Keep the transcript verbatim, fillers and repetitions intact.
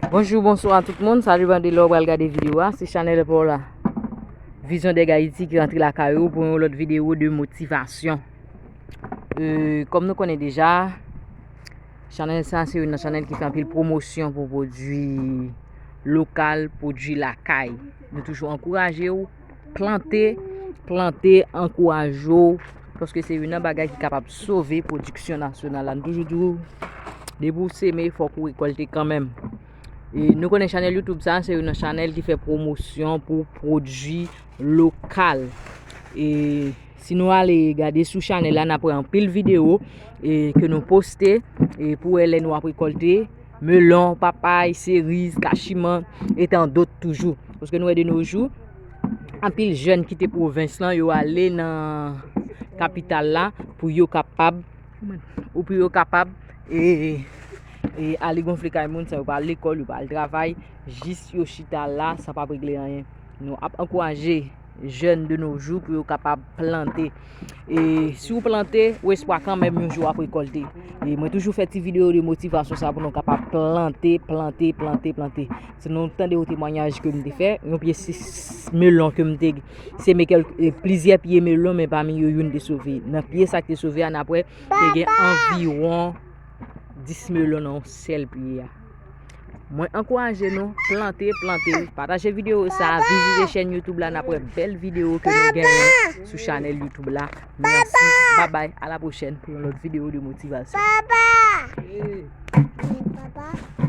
Bonjou, bonswa tout moun. Salut bande lè w pral gade videyo a. Se chanèl pa w la. Vision d'Aigle Haïti ki rantre lakay ou pou yon lòt videyo de motivasyon. E, kòm nou konnen deja, chanèl sa se youn nan chanèl ki fè anpil pwomosyon pou pwodui lokal, pwodui lakay. Nou toujou ankouraje w plante, plante, ankouraje w, paske se youn nan bagay ki kapab sove pwodiksyon nasyonal la. Nou toujou di w, depi w seme, fòk ou rekòlte kanmenm. E nou konnen chanèl YouTube sa, se youn nan chanèl ki fè pwomosyon pou pwodui lokal. E si nou ale gade sou chanèl la, n ap wè anpil videyo e, ke nou poste e, pou wè lè nou ap rekòlte melon, papay, seriz, kachiman, e tan dòt toujou. Paske nou wè de nos jours, anpil jèn kite pwovens lan, yo ale nan kapital la pou yo kapab, ou pou yo kapab e, e ale gonfle kay moun, san yo pa al lekòl, yo pa al travay, jis yo chita la, sa p ap regle anyen. Nou ap ankouraje jèn de nos jours pou yo kapab plante. E si w plante, ou espwa kanmenm yon jou w ap rekòlte. E mwen toujou fè ti videyo de motivasyon sa pou nou kapab plante, plante, plante, plante. Si nou tande yon temwayaj ke m te fè, yon pye sis melon ke m te seme kèk, e, plizyè pye melon, men pami yo youn te sove. Nan pye sa k te sove a, n ap wè te gen anviwon dis melon nan yon sèl pye a. Mwen ankouraje nou, plante, plante, pataje videyo sa, vizite chèn YouTube la, n ap wè bèl videyo ke nou genyen sou chanèl YouTube la. Mèsi, babay, a la pwochèn pou yon lòt videyo de motivasyon. Papa! Papa!